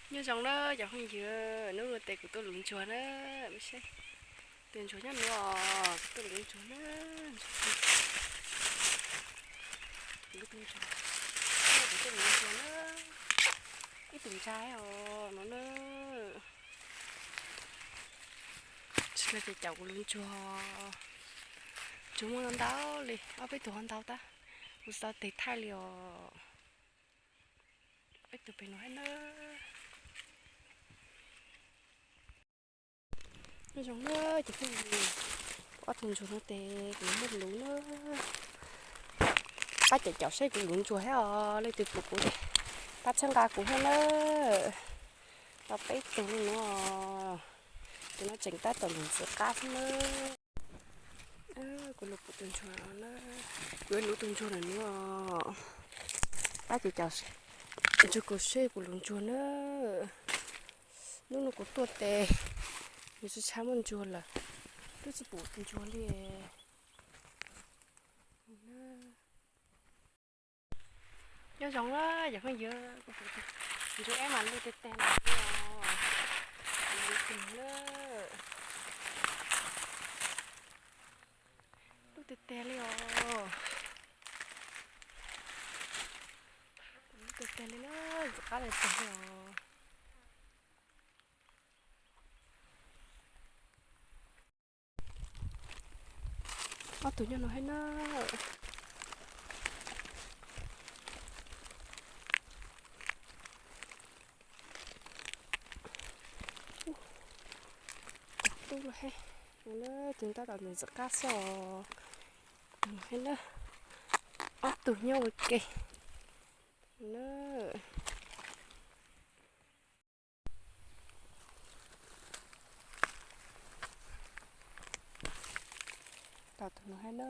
Nyob zoo na cov phooj ywg, hnub no ces kuv tuaj luv ntsuag na. Tus ntsuag nyob no, kuv tuaj luv ntsuag na. Kuv tuaj luv ntsuag na. Ib tug ntsa os no na. Tsis los ces caum kuv luv ntsuag. Ntsuag muaj ntau ntau li, ob peb tug ho ntau tab. Kuv tsis tau tes thaij li os. Ob peb tug pem no thiab na. Nyob zoo na cov phooj ywg, ob tug ntsuag no ces kuv muab luv na. Pab caum caum seb kuv luv ntsuag thiab os, leej twg pum kuv pab txhawb nqa kuv thiab na. Tau peb tug li no, tus no tseem tab tom ntxim qab xwb na. Kuv luv kuv tus ntsuag, kuv yuav luv tus ntsuag na no. Pab caum caum ntsog kuv seb kuv luv ntsuag na. Hnub no kuv tuaj ces nws tsis tshua muaj ntsuag lawm, twb tsis pum tus ntsuag li. Nyob zoo na cov phooj ywg, ntsuag eb mas luj teg teg na. Luj teg teg li os. Luj teg teg li na, ntxim qab tag li os. Ob tug nyob no thiab na. Tub los thiab, tus tab tom ntxim qab xwb os. Thiab na, ob tug nyob ua ke na. Tau tus no thiab na.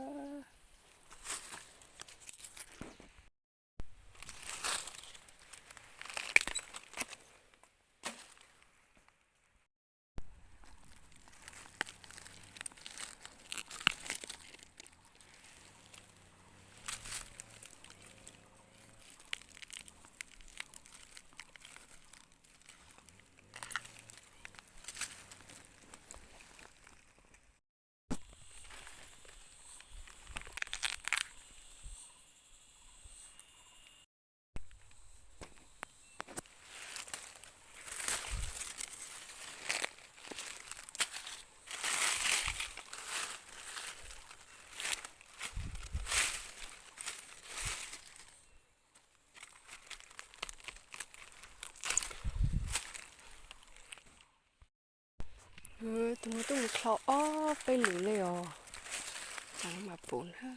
Tus no twb mus dho ob peb lwm li os, tsam no mam pum na.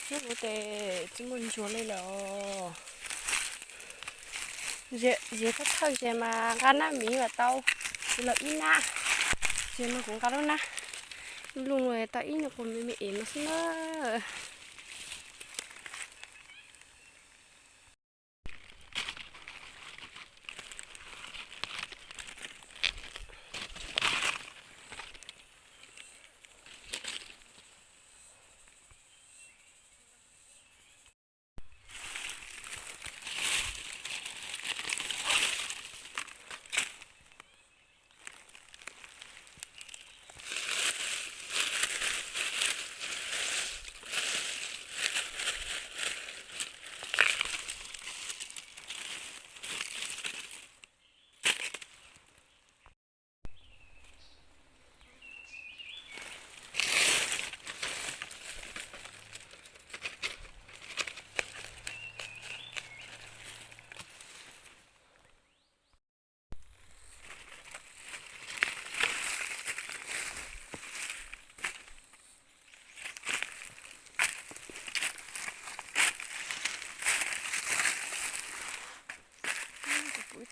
Hnub no ces tsis muaj ntsuag li lawm. Ze thawj thawj ze mas nqa nab miv mas tau, tsis los ib nab. Ze no kuv nqa lub nab luj luj no tau ib nyuag qus me me es no xwb na.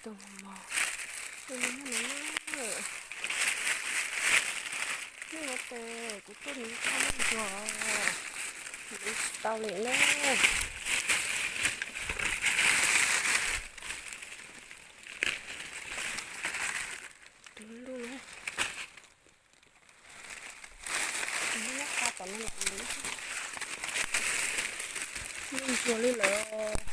Tus no, tus no nyob no na. Nyob no ces kuv tuaj nws tso nplooj ntsuag, nws tsis tau li na. Tus lub, tus lub nyob qab tom no los nws nplooj ntsuag li lawm.